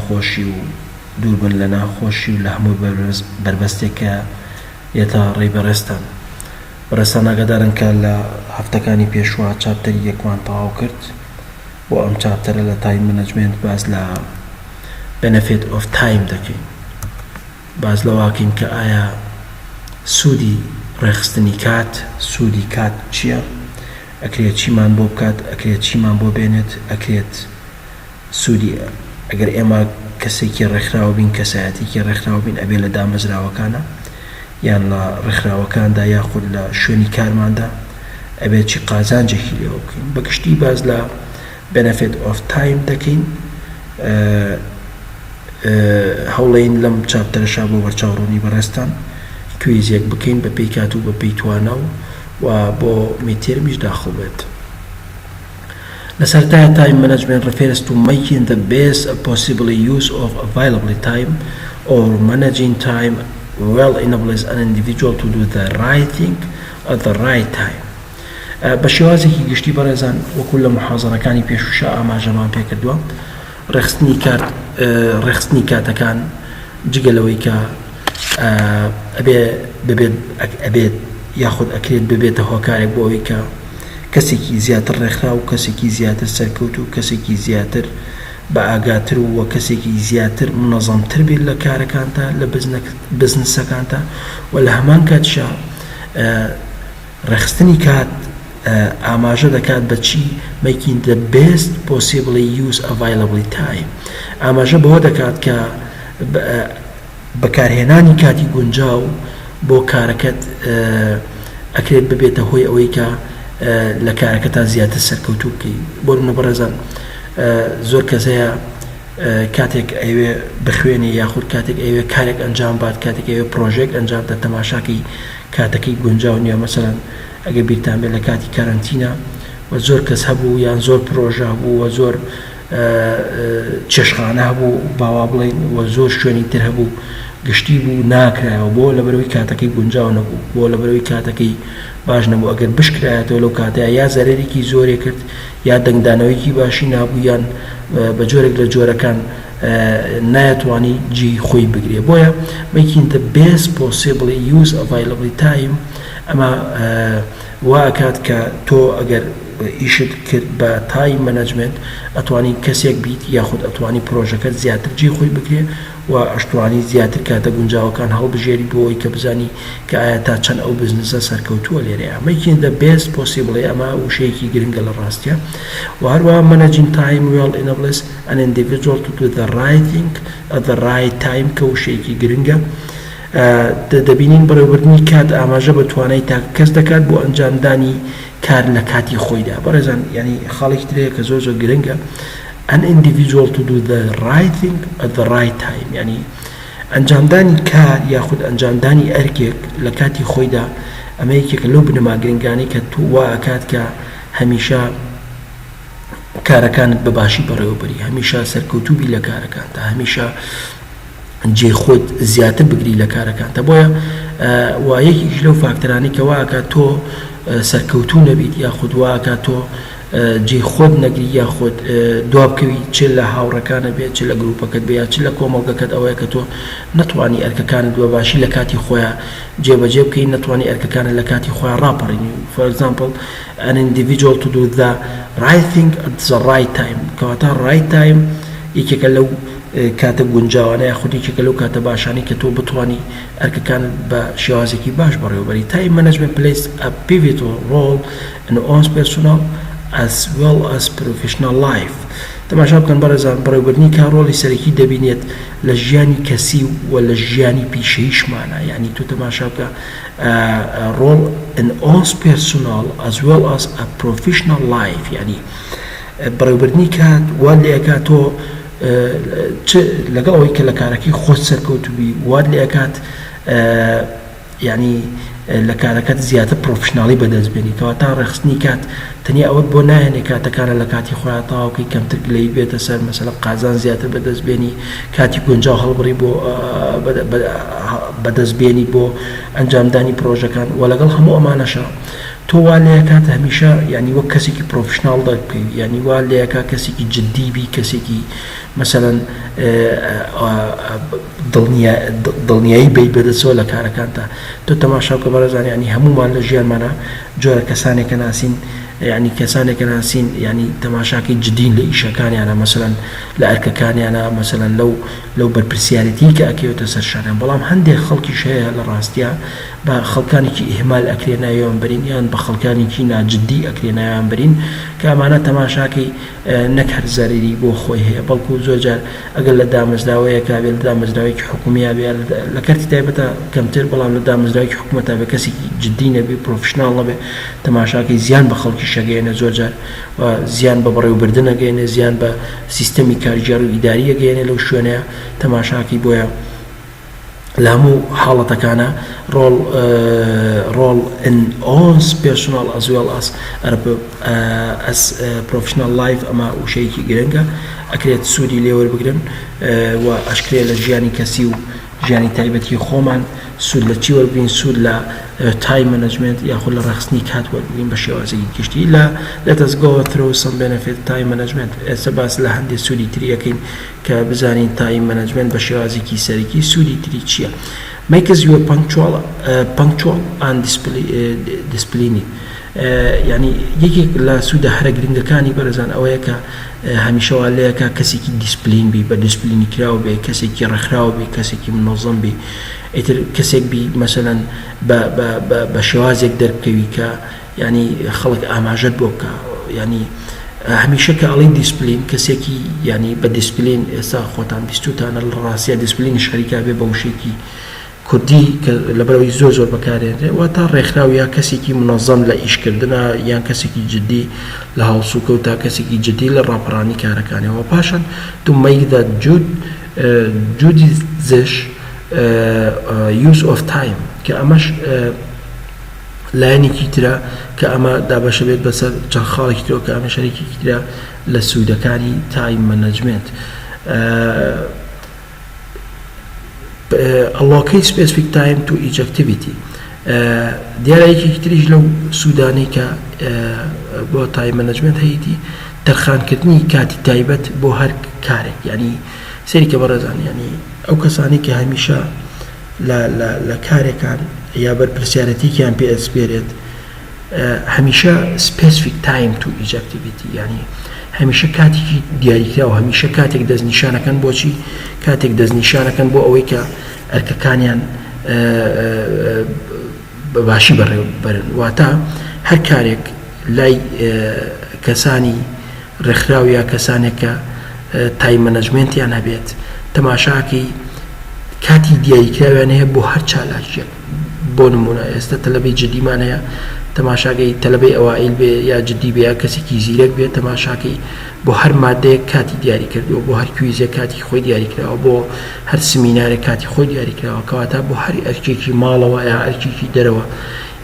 خۆشی و دوور بن لە ناخۆشی و لە هەموو بەربەستێک کە یەتە ڕێی بەڕێزتان. بەڕێزتان ئاگادارن کە لە هەفتەکانی پێشوە chapter ی یەکمان تەواو کرد بۆ ئەم chapter ە لە time management باس لە Benefit of Time دەکەین. باس لەوەکەین کە ئایا سوودی ڕێکخستنی کات، سوودی کات چییە؟ ئەکرێت چیمان بۆ بکات؟ ئەکرێت چیمان بۆ بێنێت؟ ئەکرێت سوودی ئەگەر ئێمە کەسێکی ڕێکخراو بین، کەسایەتیەکی ڕێکخراو بین ئەبێ لە دامەزراوەکانا یان لە ڕێکخراوەکاندا یاخود لە شوێنی کارماندا ئەبێت چی قازانجێکی لێوە بکەین. بە گشتی باس لە Benefit of Time دەکەین. هەوڵەین لەم chapter ەشا بۆ بەرچاو ڕوونی بەڕێزتان quiz ێک بکەین بە پێی کات و بە پێی توانا و و بۆ midterm یش داخڵ بێت. لە سەرەتایا Time Management refers to making the best possible use of available time or managing time well enables an individual to do the right thing at the right time. بە شێوازێکی گشتی بەڕێزان وەکو لە محازەرەکانی پێشووشا ئاماژەمان پێکردووە ڕێکخستنی کات ڕێکخستنی کاتەکان جگە لەوەی کە ئەبێ ببێت ئەبێت یاخود ئەکرێت ببێتە هۆکارێک بۆ ئەوەی کە کەسێکی زیاتر ڕێکخراو و کەسێکی زیاتر سەرکەوت و کەسێکی زیاتر بە ئاگاتر و کەسێکی زیاتر منەزەمتر بێت لە کارەکانتا لە بزنسەکانتا و لە هەمان کاتیشا ڕێکخستنی کات ئاماژە دەکات بە چی Making the best possibly use available time ئاماژە بەوە دەکات کە بەکارهێنانی کاتی گونجاو بۆ کارەکەت ئەکرێت ببێتە هۆی ئەوەی کە لە کارەکەتا زیاتر سەرکەوتوو بکەی. بۆ نمونە بەڕێزان زۆر کەس هەیە کاتێک ئەیەوێ بخوێنێ یاخود کاتێک ئەیەوێ کارێک ئەنجام بات کاتێک ئەیەوێ پرۆژەیەک ئەنجام بدات تەماشاکەی کاتەکەی گونجاو نییە مەسەلەن ئەگەر بیرتان بێت لە کاتی کەرەنتینە و زۆر کەس هەبوو یان زۆر پرۆژە هەبوو و زۆر چێشخانە هەبوو باوا بڵین و زۆر شوێنی تر هەبوو گشتی بوو ناکرایەوە بۆ لەبەرەوەی کاتەکەی گونجاو نەبوو بۆ لەبەرەوەی کاتەکەی باش نەبوو ئەگەر بشکرایەتەوە لەو کاتەیە یا زەرەرێکی زۆرێ کرد یا دەنگدانەوەیەکی باشی نابوو یان بە جۆرێک لە جۆرەکان نایەتوانی جێی خۆی بگرێ بۆیە making the best possibly use available time ئەمە وا ئەکات کە تۆ ئەگەر ئیشت کرد بە time management ئەتوانی کەسێک بیت یاخود ئەتوانی پرۆژەکەت زیاتر جێی خۆی بگرێ و ئەشتوانی زیاتر کاتە گونجاوەکان هەڵبژێری بۆ ئەوەی کە بزانی کە ئایا تا چەند ئەو بزنسە سەرکەوتووە لێرەیا Making the best possible ئەمە وشەیەکی گرنگە لە ڕاستیا و هەروەها Managing time well enables an individual to do the right thing at the right time کە وشەیەکی گرنگە دەبینین بەڕێوەبردنی کات ئاماژە بە توانای تاکە کەس دەکات بۆ ئەنجامدانی کار لە کاتی خۆیدا بەڕێزان یانی خاڵێکی ترەیە کە زۆر زۆر گرنگە An individual to do the right thing at the right time یانی ئەنجامدانی کار یاخود ئەنجامدانی ئەرکێک لە کاتی خۆیدا ئەمە یەکێکە لەو بنەما گرنگانەی کە تۆ وا ئەکات کە هەمیشە کارەکانت بە باشی بەڕێوەبەری هەمیشە سەرکەوتوو بی لە کارەکانتا هەمیشە جێی خۆت زیاتر بگری لە کارەکانتا بۆیە و یەکێکیش لەو فاکتەرانەی کە وا ئەکات تۆ سەرکەوتوو نەبیت یاخود وا ئەکات تۆ جێی خۆت نەگری یاخود دوابکەوی چ لە هاوڕێکانت بێت چ لە گروپەکەت بێت یا چ لە کۆمەڵگەکەت ئەوەیە کە تۆ نەتوانی ئەرکەکانت بە باشی لە کاتی خۆیا جێبەجێ بکەی نەتوانی ئەرکەکانت لە کاتی خۆیا ڕاپەڕینی For example an individual to do the right thing at the right time کەواتە right time یەکێکە لەو کاتە گونجاوانە یاخود یەکێکە لەو کاتە باشانەی کە تۆ بتوانی ئەرکەکانت بە شێوازێکی باش بەڕێوەبەری Time management plays a pivotal role in one's personal as well as professional life. تەماشا بکەن بەڕێزان بەڕێوەبردنی کار ڕۆڵی سەرەکی دەبینێت لە ژیانی کەسی و لە ژیانی پیشەییشمانا یانی تۆ تەماشا بکە role in one's personal as well as a professional life یانی بەڕێوەبردنی کات وات لێ ئەکات تۆ چ لەگەڵ ئەوەی کە لە کارەکەی خۆت سەرکەوتوبی وات لێ ئەکات یانی لە کارەکەت زیاتر professional ی بەدەست بێنی کەواتە ڕێکخستنی کات تەنیا ئەوەت بۆ ناهێنێ کاتەکانە لە کاتی خۆیان تەواو کەی کەمتر گلەیی بێتە سەر مەسەلەن قازانج زیاتر بەدەست بێنی کاتی گونجاو هەڵبڕی بۆ بەدەست بێنی بۆ ئەنجامدانی پرۆژەکان وە لەگەڵ هەموو ئەمانەشا. تۆ وا لێکات هەمیشە یانی وەک کەسێکی professional دەربکەوی یانی وا لێکا کەسێکی جدی بی کەسێکی مەسەلەن دڵنیا دڵنیایی بیت بەدەستەوە لە کارەکانتا تۆ تەماشا بکە بەڕێزان یانی هەموومان لە ژیانمانا جۆرە کەسانێکە ناسین یانی کەسانێکە ناسین یانی تەماشاکەی جدین لە ئیشەکانیانە مەسەلەن لە ئەرکەکانیانە مەسەلەن لەو لەو بەرپرسیارێتی کە ئەکەوێتە سەر شانیان بەڵام هەندێک خەڵکیش هەیە لە ڕاستیا بە خەڵکانێکی ئیهمال ئەکرێ ناویان بەرین یان بە خەڵکانێکی ناجدی ئەکرێ ناویان بەرین کە ئەمانە تەماشاکەی نەک هەر زەرەری بۆ خۆی هەیە بەڵکو زۆر جار ئەگەر لە دامەزراوەیەکا بێ لە دامەزراوەیەکی حکومییا بێ لە کەرتی تایبەتا کەمتر بەڵام لە دامەزراوەیەکی حکومەتا بێ کەسێکی جدی نەبێ professional نەبێ تەماشاکەی زیان بە خەڵکیش ئەگەیەنێ زۆر جار و زیان بە بەڕێوەبردن ئەگەیەنێ زیان بە سیستەمی کارگێڕی و ئیداری ئەگەیەنێ لەو شوێنەیە تەماشاکەی بۆیە لە هەموو حاڵەتەکانا role role in one's personal as well as as professional life ئەمە وشەیەکی گرنگە ئەکرێت سوودی لێ وەربگرن و ئەشکرێ لە ژیانی کەسی و ژیانی تایبەتی خۆمان سوود لە چی وەربگرین سوود لە time management یاخود لە ڕێکخستنی کات وەربگرین بە شێوازێکی گشتی لە let us go through some benefit time management ئێستا باس لە هەندێک سوودی تری ئەکەین کە بزانین time management بە شێوازێکی سەرەکی سوودی تری چییە Makes you punctual punctual and disciplined یعنی یەکێک لە سوودە هەرە گرنگەکانی بەرزان ئەوەیە کە هەمیشە وا لەیەکە کەسێکی دیسپلین بی بە دیسپلینی کراو بێ کەسێکی ڕێکخراو بی کەسێکی منەزەم بی ئیتر کەسێک بی مەسەلەن بە بە بە شێوازێک دەربکەوی کە یانی خەڵک ئاماژەت بۆ بکا یانی هەمیشە کە ئەڵێین دیسپلین کەسێکی یانی بە دیسپلین ئێستا خۆتان بیستوتانە لە ڕاستیا دیسپلینیش خەریکا بێ بە وشەیەکی کوردی کە لەبەرەوەی زۆر زۆر بەکارێنرێ واتە ڕێکخراو یا کەسێکی منەزەم لە ئیشکردنا یان کەسێکی جدی لە هەڵسوکەوت تا کەسێکی جدی لە ڕاپەڕانی کارەکانیەوە پاشان to make the judicious use of time کە ئەمەش لایەنێکی ترە کە ئەمە دابەشە بێت بەسەر چەند خاڵێکی ترەوە کە ئەمەش هەرێکێکی ترە لە سوودەکانی time management. Allocate specific time to each activity دیارە یەکێکی تریش لەو سوودانەی کە بۆ time management هەیەی تەرخانکردنی کاتی تایبەت بۆ هەر کارێک یعنی سەیری کە بەڕێزان یعنی ئەو کەسانی کە هەمیشە لە لە لە کارێکان یا بەرپرسیارەتیەکیان پێ ئەسپێرێت هەمیشە specific time to each activity یانی هەمیشە کاتێکی دیاریکراو هەمیشە کاتێک دەستنیشانەکەن بۆچی کاتێک دەستنیشانەکەن بۆ ئەوەی کە ئەرکەکانیان بە باشی بەڕێوبەرن واتە هەر کارێک لای کەسانی ڕێکخراو یا کەسانێک کە time management یان هەبێت تەماشاکەی کاتی دیاریکراویان هەیە بۆ هەر چالاکیەک بۆ نمونە ئێستا تەلەبەی جدیمان هەیە تەماشاکەی تەلەبەی ئەوائیل بێ یا جدی بێ یا کەسێکی زیرەک بێ تەماشاکەی بۆ هەر مادەیەک کاتی دیاری کردووە بۆ هەر quiz ێک کاتی خۆی دیاری کراوە بۆ هەر سمینارێک کاتی خۆی دیاری کراوە کەواتە بۆ هەر ئەرکێکی ماڵەوە یا ئەرکێکی دەرەوە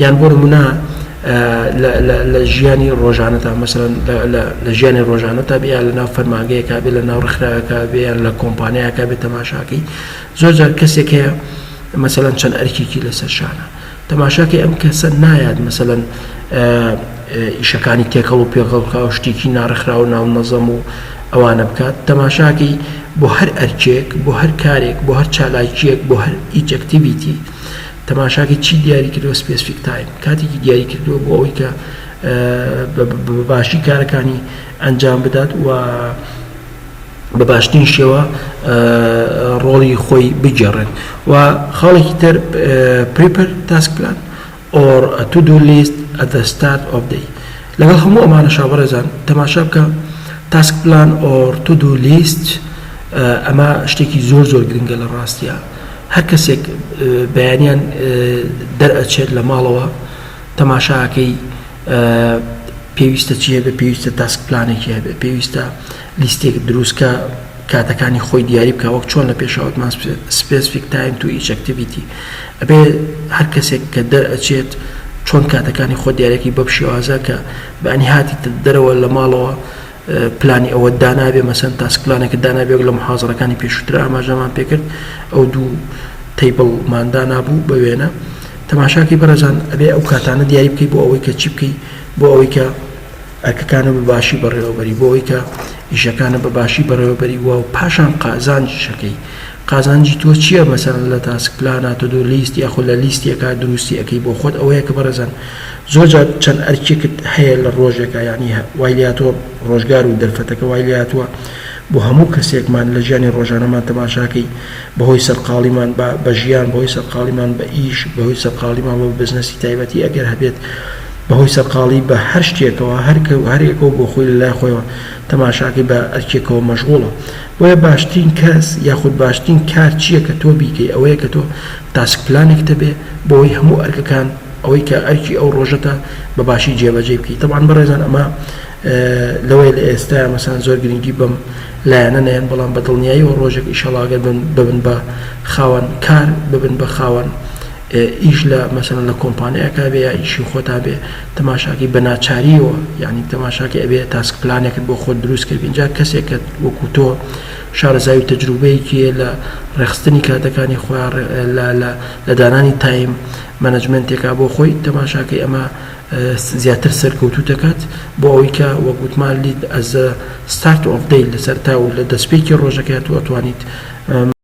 یان بۆ نمونە لە ژیانی ڕۆژانەتا مەسەلەن لە ژیانی ڕۆژانەتا بێ یان لە ناو فەرمانگەیەکا بێ لە ناو ڕێکخراوێکا بێ یان لە کۆمپانیایەکا بێ تەماشاکەی زۆر جار کەسێک هەیە مەسەلەن چەند ئەرکێکی لەسەر شانە تەماشاکەی ئەم کەسە نایات مەسەلەن ئیشەکانی تێکەڵ و پێکەڵ بکا و شتێکی ناڕێکخراو و ناونەزەم و ئەوانە بکات تەماشاکەی بۆ هەر ئەرکێک بۆ هەر کارێک بۆ هەر چالاکیەک بۆ هەر each activity تەماشاکەی چی دیاری کردووە specific time کاتێکی دیاری کردووە بۆ ئەوەی کە بە باشی کارەکانی ئەنجام بدات و بە باشترین شێوە ڕۆڵی خۆی بگێڕێت و خاڵێکی تر prepare task plan or to do list at the start of day لەگەڵ هەموو ئەمانەشا بەڕێزان تەماشا بکە task plan or to do list ئەمە شتێکی زۆر زۆر گرنگە لە ڕاستە هەر کەسێک بەیانیان دەرئەچێت لە ماڵەوە تەماشاکەی پێویستە چی هەبێ پێویستە task plan ێکی هەبێ پێویستە لیستێک دروستکە کاتەکانی خۆی دیاری بکە وەک چۆن لە پێشەوەتمان specific time to each activity ئەبێ هەر کەسێک کە دەرئەچێت چۆن کاتەکانی خۆ دیارەکی بەم شێوازە کە بەنی هاتیتە دەرەوە لە ماڵەوە پلانی ئەوەت دانابێ مەسەن task plan ێکت دانابێ وەک لە محازەرەکانی پێشووترا ئاماژەمان پێکرد ئەو دوو table مان دانابوو بە وێنە. تەماشاکەی بەڕێزان ئەبێ ئەو کاتانە دیاری بکەی بۆ ئەوەی کە چی بکەی بۆ ئەوەی کە ئەرکەکانت بە باشی بەڕێوەبەری بۆ ئەوەی کە ئیشەکانت بە باشی بەڕێوەبەری و پاشان قازانجیشەکەی قازانجی تۆ چییە مەسەلەن لە task plan ا to do list یاخود لە لیستێکا دروستی ئەکەی بۆ خۆت ئەوەیە کە بەڕێزان زۆر جار چەند ئەرکێکت هەیە لە ڕۆژێکا یعنی وای لێهاتووە ڕۆژگار و دەرفەتەکە وای لێهاتووە بۆ هەموو کەسێکمان لە ژیانی ڕۆژانەمان تەماشاکەی بەهۆی سەرقاڵیمان بە بە ژیان بەهۆی سەرقاڵیمان بە ئیش بەهۆی سەرقاڵیمان بە بزنسی تایبەتی ئەگەر هەبێت بەهۆی سەرقاڵی بە هەر شتێکەوە هەر هەر یەکەو بۆ خۆی لە لای خۆیەوە تەماشاکەی بە ئەرکێکەوە مەشغوڵە بۆیە باشترین کەس یاخود باشترین کار چییە کە تۆ بیکەی ئەوەیە کە تۆ task plan ێکت هەبێ بۆی هەموو ئەرکەکان ئەوەی کە ئەرکی ئەو ڕۆژەتە بە باشی جێبەجێی بکەی تەبعەن بەڕێزان ئەمە لەوەیە لە ئێستایا مەسەلەن زۆر گرنگی بەم لایەنە نەیەن بەڵام بە دڵنیاییەوە ڕۆژێک ئیشەڵا گەر ببن بە خاوەن کار ببن بە خاوەن ئیش لە مەسەلەن لە کۆمپانیایەکا بێ یا ئیشی خۆتا بێ تەماشاکەی بە ناچاریەوە یعنی تەماشاکەی ئەبێ task plan ێکت بۆ خۆت دروست کردبی ئینجا کەسێک کە وەکو تۆ شارەزاوی تەجروبەیەکی هەیە لە ڕێکخستنی کاتەکانی خۆیان لە لە لە دانانی time management ێکا بۆ خۆی تەماشاکەی ئەمە زیاتر سەرکەوتوو دەکات بۆ ئەوەی کە وەک وتمان lead as start of day لە سەرتا و لە دەستپێکی ڕۆژەکەی تۆ ئەتوانیت.